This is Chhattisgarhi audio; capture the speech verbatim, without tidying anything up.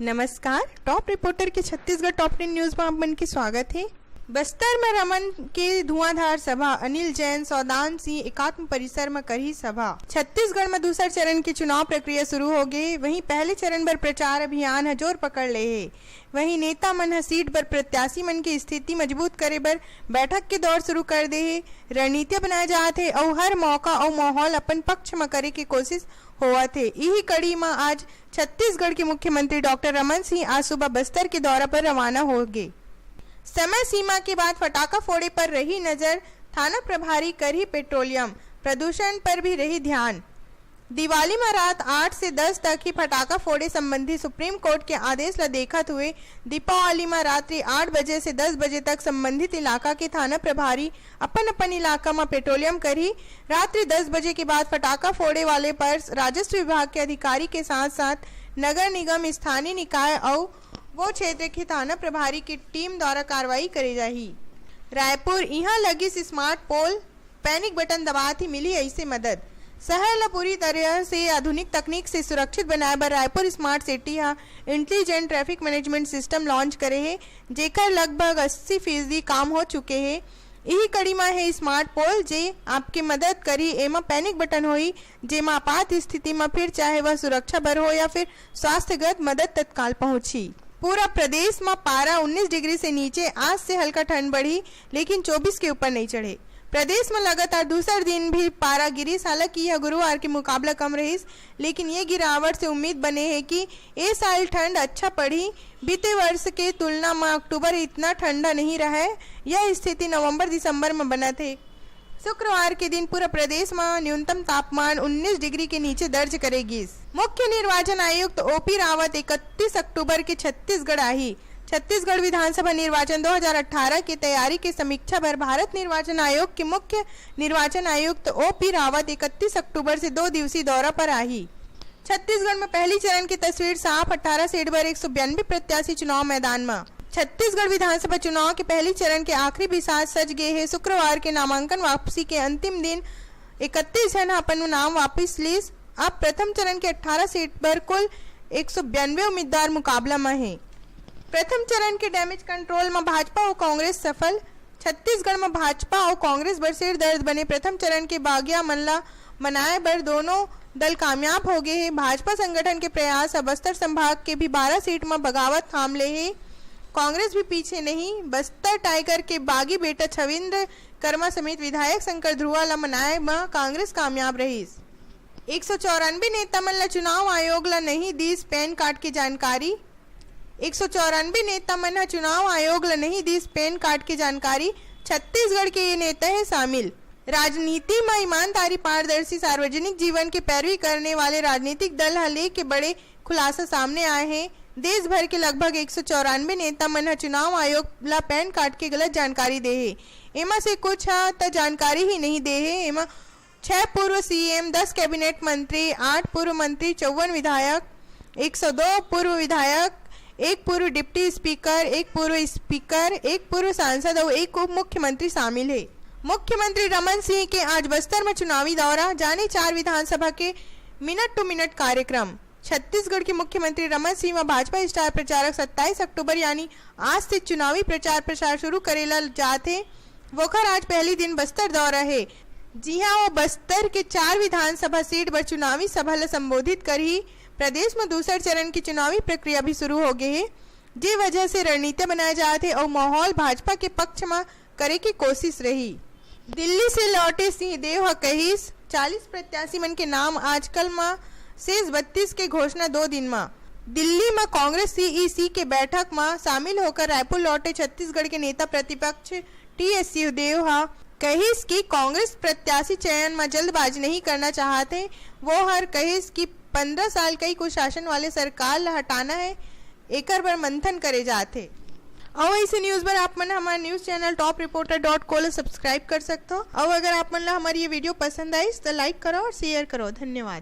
नमस्कार, टॉप रिपोर्टर के छत्तीसगढ़ टॉप टेन न्यूज में आप मन के स्वागत हे। बस्तर में रमन के धुआंधार सभा, अनिल जैन, सौदान सिंह एकात्म परिसर में करही सभा। छत्तीसगढ़ में दूसर चरण के चुनाव प्रक्रिया शुरू हो गए, वहीं पहले चरण बर प्रचार अभियान ह जोर पकड़ ले हे। वहीं नेता मन ह सीट बर प्रत्याशी मन के स्थिति मजबूत करे बर बैठक के दौर शुरू कर दे हे। रणनीति बनाए जात हे अउ हर मौका अउ माहौल अपन पक्ष म करे के कोशिश होवत हे। इही कड़ी म आज छत्तीसगढ़ के मुख्यमंत्री डॉक्टर रमन सिंह आज सुबह बस्तर के दौरा पर रवाना हो गे। समय सीमा के बाद फटाखा फोड़े पर रही नजर, थाना प्रभारी करही पेट्रोलियम, प्रदूषण पर भी रही ध्यान। दिवाली म रात आठ से दस तक ही फटाखा फोड़े संबंधी सुप्रीम कोर्ट के आदेश ल देखत हुए दीपावली म रात्रि आठ बजे से दस बजे तक संबंधित इलाका के थाना प्रभारी अपन अपन इलाका म पेट्रोलियम करही। रात्रि दस बजे के बाद फटाखा फोड़े वाले पर राजस्व विभाग के अधिकारी के साथ साथ नगर निगम, स्थानीय निकाय अउ वो क्षेत्र के थाना प्रभारी की टीम द्वारा कार्रवाई करे जाही। रायपुर, इहां लगिस स्मार्ट पोल, पैनिक बटन दबात ही मिली ऐसे मदद। शहर ल पूरी तरह से आधुनिक तकनीक से सुरक्षित बनाए बर रायपुर स्मार्ट सिटी ह intelligent traffic management system launch करे हे, जेकर लगभग अस्सी फीसदी काम हो चुके हे। इही कड़ी म हे स्मार्ट पोल, जे आपके मदद करही। एमा पैनिक बटन होही, जेमा आपात स्थिति म फिर चाहे वह सुरक्षा बर हो या फिर स्वास्थ्यगत मदद तत्काल पहुंचही। पूरा प्रदेश म पारा उन्नीस डिग्री से नीचे, आज से हल्का ठंड बढ़ी, लेकिन चौबीस के ऊपर नहीं चढ़े। प्रदेश म लगातार दूसर दिन भी पारा गिरिस, हालांकि यह गुरुवार के मुकाबला कम रहिस, लेकिन ये गिरावट से उम्मीद बने हे कि ए साल ठंड अच्छा पड़ही। बीते वर्ष के तुलना म अक्टूबर इतना ठंडा नहीं रहा है। यह स्थिति नवंबर-दिसंबर म बनत हे। शुक्रवार के दिन पूरा प्रदेश म न्यूनतम तापमान उन्नीस डिग्री के नीचे दर्ज करे गिस। मुख्य निर्वाचन आयुक्त ओपी रावत इकतीस अक्टूबर के छत्तीसगढ़ आही। छत्तीसगढ़ विधानसभा निर्वाचन दो हज़ार अठारह के तैयारी के समीक्षा बर भारत निर्वाचन आयोग के मुख्य निर्वाचन आयुक्त ओपी रावत इकतीस अक्टूबर से दो दिवसीय दौरा पर आही। छत्तीसगढ़ में पहली चरण के तस्वीर साफ, अठारह सीट बर एक सौ बयानबे प्रत्याशी चुनाव मैदान म। छत्तीसगढ़ विधानसभा चुनाव के पहली चरण के आखिरी बिसात सज गे हे। शुक्रवार के नामांकन वापसी के अंतिम दिन इकतीस झन ह अपन नाम वापस लीस। अब प्रथम चरण के अठारह सीट बर कुल एक सौ बयानबे उम्मीदवार मुकाबला म हे। प्रथम चरण के डैमेज कंट्रोल म भाजपा अउ कांग्रेस सफल। छत्तीसगढ़ म भाजपा अउ कांग्रेस बर सिरदर्द बने प्रथम चरण के बागिया मन ल मनाए बर दोनों दल कामयाब हो गे हे। भाजपा संगठन के प्रयास ह बस्तर संभाग के भी बारह सीट म बगावत थाम ले हे। कांग्रेस भी पीछे नहीं। बस्तर टाइगर के बागी बेटा छविंद्र कर्मा समेत विधायक शंकर ध्रुवा ल मनाए म कांग्रेस कामयाब रहिस। एक सौ चौरानबे नेता मन ल चुनाव आयोग ल नहीं दीस पैन कार्ड के जानकारी। एक सौ चौरानबे नेता मन ह चुनाव आयोग ल नहीं दीस पैन कार्ड के जानकारी। छत्तीसगढ़ के ये नेता हे शामिल। राजनीति म ईमानदारी, पारदर्शी, सार्वजनिक जीवन के पैरवी करने वाले राजनीतिक दल ह लेके बड़े खुलासा सामने आए हे। देश भर के लगभग एक सौ चौरानबे नेता मन ह चुनाव आयोग ल पैन कार्ड के गलत जानकारी दे हे। एमा से कुछ ह त जानकारी ही नहीं दे हे। एमा छह पूर्व सीएम, दस कैबिनेट मंत्री, आठ पूर्व मंत्री, चौवन विधायक, एक सौ दो पूर्व विधायक, एक पूर्व डिप्टी स्पीकर, एक पूर्व स्पीकर, एक पूर्व सांसद अउ एक उप मुख्यमंत्री शामिल हे। मुख्यमंत्री रमन सिंह के आज बस्तर म चुनावी दौरा, जाने चार विधानसभा के मिनट टू मिनट कार्यक्रम। छत्तीसगढ़ के मुख्यमंत्री रमन सिंह व भाजपा स्टार प्रचारक सत्ताईस अक्टूबर यानी आज से चुनावी प्रचार प्रसार शुरू करे ला जात हे। वोकर आज पहली दिन बस्तर दौरा हे, जिहां वो बस्तर के चार विधानसभा सीट बर चुनावी सभा ल संबोधित करही। प्रदेश म दूसर चरण के चुनावी प्रक्रिया भी शुरू हो गे हे, जे वजह से रणनीति बनाए जात हे अउ माहौल भाजपा के पक्ष म करे के कोशिश रही। दिल्ली से लौटे सिंहदेव ह कहिस, चालीस प्रत्याशी मन के नाम आजकल म, शेष बत्तीस के घोषणा दो दिन म। दिल्ली म कांग्रेस सीईसी के बैठक म शामिल होकर रायपुर लौटे छत्तीसगढ़ के नेता प्रतिपक्ष टीएस सिंहदेव ह कहिस कि कांग्रेस प्रत्याशी चयन म जल्दबाजी नहीं करना चाहत हे। वो हर कहिस कि पंद्रह साल कई कुशासन वाले सरकार ल हटाना हे, एकर बर मंथन करे जात हे। अउ ऐसे न्यूज बर आप मन हमारे news channel top reporter dot को ल सब्सक्राइब कर सकथो। अउ अगर आप मन ला हमारी ये वीडियो पसंद आइस तो लाइक करो और शेयर करो। धन्यवाद।